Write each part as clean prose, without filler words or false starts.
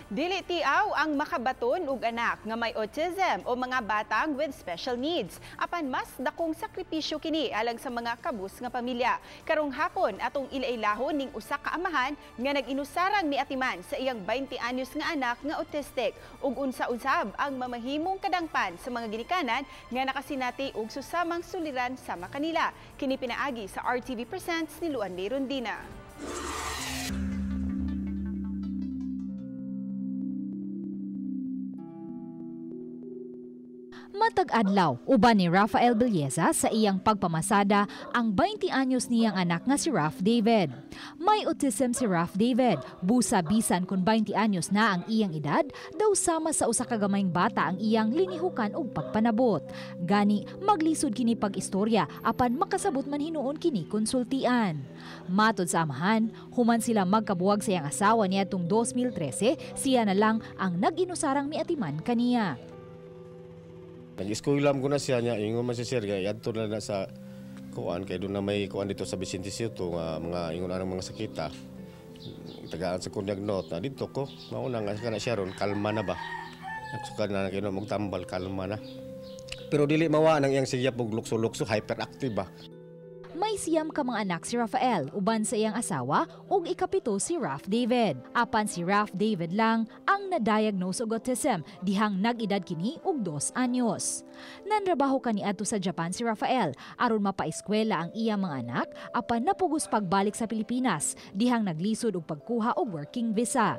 Dili tiaw ang makabaton og anak nga may autism o mga batang with special needs. Apan mas dakong sakripisyo kini alang sa mga kabus nga pamilya. Karong hapon atong ilailahon ning usa ka amahan nga nag-inusarang miatiman sa iyang 20 anyos nga anak nga autistic ug unsa usab ang mamahimong kadangpan sa mga ginikanan nga nakasinati og susamang suliran sama kanila. Kini pinaagi sa RTV Presents ni Luan Rondina. Matag adlaw uban ni Rafael Belleza sa iyang pagpamasada ang 20 anyos niyang anak nga si Raf David. May autism si Raf David, busa bisan kung 20 anyos na ang iyang edad, daw sama sa usa ka gamayng bata ang iyang linihukan og pagpanabot. Gani maglisod kini pag-istorya apan makasabot man hinuon kini konsultian. Matod sa amahan, human sila magkabuwag sa iyang asawa niadtong 2013, siya na lang ang nag-inusarang miatiman kaniya. Nag-eskwela ko na siya niya, ingon man si sir, kaya adto na na sa kuan, kay doon na may kuan dito sa Vicente Sotto, nga mga ingon anang mga sakita. Tagaan sa kunyag note na dito ko, mauna nga kana siya ron, kalma na ba? Nagsuka na kino magtambal, kalma na. Pero dili mawa nang iyang siya og lukso-lukso, hyperactive ba? May 9 ka mga anak si Rafael uban sa iyang asawa ug ikapito si Raf David. Apan si Raf David lang ang na-diagnose og autism dihang nag-edad kini og 2 anyos. Nanrabaho kaniadto sa Japan si Rafael aron mapaeskwela ang iyang mga anak apan napugos pagbalik sa Pilipinas dihang naglisod og pagkuha og working visa.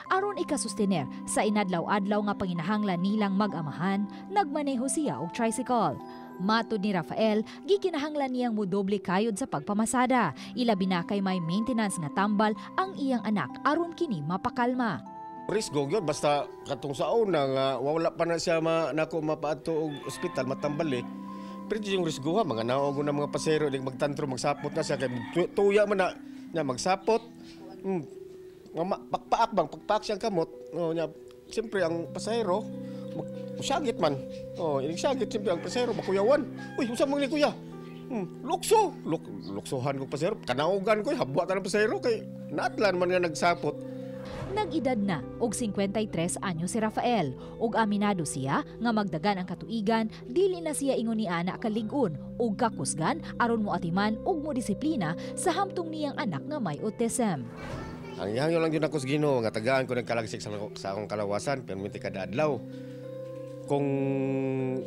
Aron ikasustener sa inadlaw-adlaw nga panginahanglan nilang mag-amahan, nagmaneho siya og tricycle. Matod ni Rafael, gikinahanglan niyang modoble kayod sa pagpamasada. Ilabi na kay may maintenance nga tambal ang iyang anak aron kini mapakalma. Risgo gyud basta katong sa una nga wala pa na siya nako mapaadto og ospital matambal eh. Pero yung risgo ha, mga naog na mga pasero ning magtantro magsapot na siya kay tuya man na nya magsapot. Pakpaak bang pakpaak siyang kamot. Oh, nya siyempre ang pasahero musagit man. Oh, inig sagit siyempre ang pasahero makuyawan. Uy, unsa man ni kuya? Lukso, luksohan ko pasahero, kanaogan ko, habwa ta ng pasahero kay naatlan man nga nagsapot. Nag-edad na og 53 anyo si Rafael ug aminado siya nga magdagan ang katuigan, dili na siya ingon ni ana kalig-on ug kakusgan aron moatiman ug modisiplina sa hamtong niyang anak nga may autism. Ang ihangyo lang yun ako sa Ginoo nga tagaan ko nagkalagsik sa akong kalawasan pero minti kada adlaw. Kung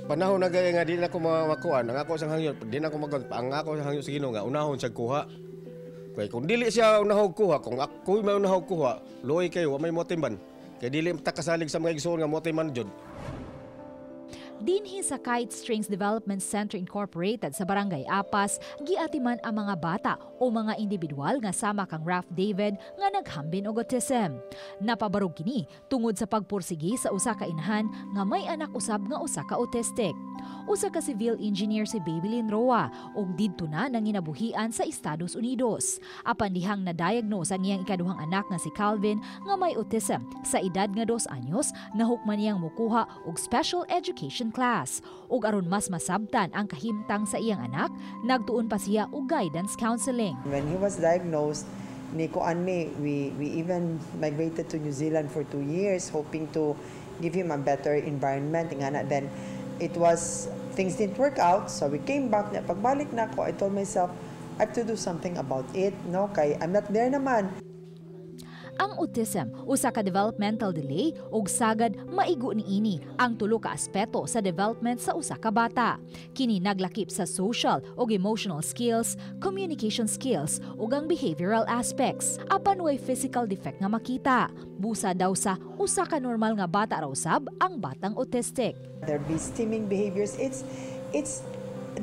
panahon na gaya nga di na ako makuan, ang ako sa hangyo, di na ako makuan, ang ako sa hangyo sa Ginoo nga unahon siya kuha. Kay kung dili siya unahon kuha, kung ako may unahon kuha, luoy kayo, wa may motimban. Kay dili ta kasalig sa mga igsoon nga motiman jud. Dinhi sa Kite Strings Development Center Incorporated sa Barangay Apas, giatiman ang mga bata o mga individual nga sama kang Raf David nga naghambin og autism. Napabarog kini tungod sa pagpursigi sa usa ka inahan nga may anak usab nga usa ka autistic. Usa ka civil engineer si Babylin Roa ug didto na nanginabuhian sa Estados Unidos. Apan dihang na-diagnose ang iyang ikaduhang anak nga si Calvin nga may autism sa edad nga 2 anyos, nahukman niyang mokuha og special education class. Ug aron mas masabtan ang kahimtang sa iyang anak, nagtuon pa siya og guidance counseling. When he was diagnosed, Nico and me, we even migrated to New Zealand for 2 years, hoping to give him a better environment. Nga na, then it was, things didn't work out, so we came back. Na, pagbalik na ako, I told myself, I have to do something about it, no? Kay I'm not there naman. Ang autism, usa ka developmental delay ug sagad maigo niini ang tulo ka aspeto sa development sa usa ka bata. Kini naglakip sa social ug emotional skills, communication skills ug ang behavioral aspects. Apan way physical defect nga makita. Busa daw sa usa ka normal nga bata raw sab ang batang autistic. There be stimming behaviors. It's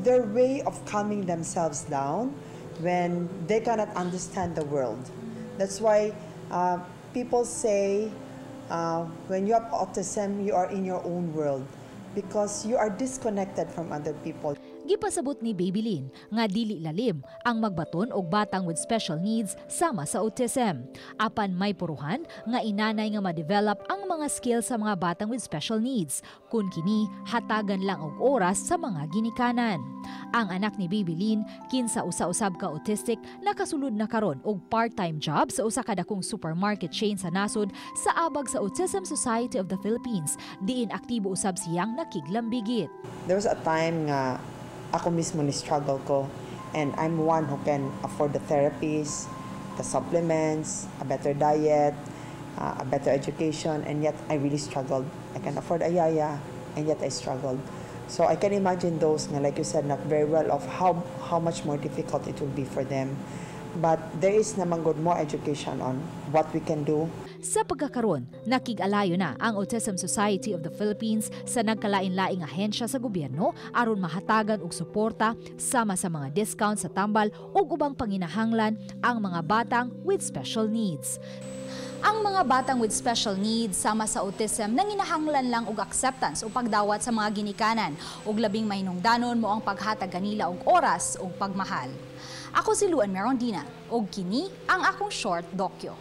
their way of calming themselves down when they cannot understand the world. That's why people say when you have autism, you are in your own world because you are disconnected from other people. Gipasabot ni Babylin nga dili lalim ang magbaton og batang with special needs sama sa autism. Apan may puruhan nga inanay nga ma-develop ang mga skills sa mga batang with special needs kun kini hatagan lang og oras sa mga ginikanan. Ang anak ni Baby Lynn, kinsa usa-usab ka autistic, nakasulod na karon og part-time job sa usa ka dakong supermarket chain sa nasod sa abag sa Autism Society of the Philippines, diin aktibo usab siyang nakiglambigit. There was a time nga ako mismo ni struggle ko and I'm one who can afford the therapies, the supplements, a better diet, a better education, and yet I really struggled. I can afford a yaya, and yet I struggled. So I can imagine those nga, like you said, not very well off, how much more difficult it will be for them. But there is naman good more education on what we can do. Sa pagkakaron, nakig-alayo na ang Autism Society of the Philippines sa nagkalain-laing ahensya sa gobyerno aron mahatagan og suporta sama sa mga discount sa tambal ug ubang panginahanglan ang mga batang with special needs. Ang mga batang with special needs sama sa autism nanginahanglan lang og acceptance o pagdawat sa mga ginikanan ug labing mahinungdanon mao ang paghatag kanila og oras ug pagmahal. Ako si Luan Merondina ug kini ang akong short dokyo.